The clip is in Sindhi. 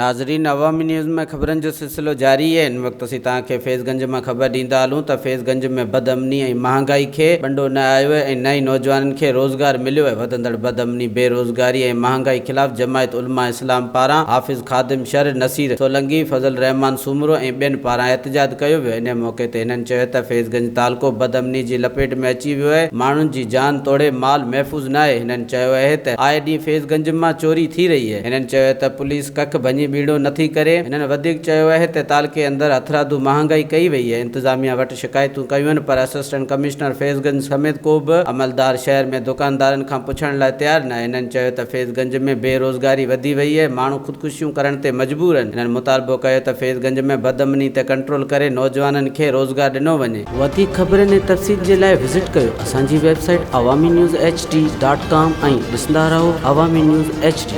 ناظرين عوامي نيوز ۾ خبرن جو سلسلو جاري آهي هن وقت اسين توهان کي فيض گنج مان خبر ڏيندا هلون ته فيض گنج ۾ بدامني ۽ مهانگائي کي ٻنڊو نه آيو آهي ۽ نه ئي نوجوانن کي روزگار مليو آهي وڌندڙ بدامني بي روزگاري ۽ مهانگائي خلاف جماعت علماء اسلام پاران حافظ خادم شر، نصير سولنگي، فضل الرحمان سومرو ۽ ٻين پاران احتجاج ڪيو ويو انهي موقعي تي هنن چيو ته فيض گنج تعلقو بدامني جي لپيٽ ۾ اچي ويو آهي ماڻهن جي جان توڙي مال محفوظ ناهي هنن چيو اهي ته آئي ڏينهن فيض گنج مان چوري ٿي رهي اهي هنن چيو ته پوليس ڪک ڀڃي ٻيڙو نٿي ڪري هنن وڌيڪ چيو اهي ته تعلقي اندر هٿرادو مهانگائي ڪئي وئي اهي انتظاميا وٽ شڪايتون ڪيون آهن پر اسسٽنٽ ڪمشنر فيض گنج سميت ڪو به عملدار شهر ۾ دڪاندارن کان پڇڻ لاء تيار ناهي هنن چيو ته فيض گنج ۾ بي روزگاري وڌي وئي اهي ماڻهو خودڪشيون ڪرڻ تي مجبور آهن هنن مطالبو ڪيو ته فيض گنج ۾ بدامني تي ڪنٽرول ڪري نوجوانن کي روزگار ڏنو وڃي. وڌيڪ خبرن ۽ تفصيل جي لاء وزٽ ڪيو اسان جي website Awami news H D dot com ۽ ڏسندا رهو عوامي نيوز ايڇ ڊي.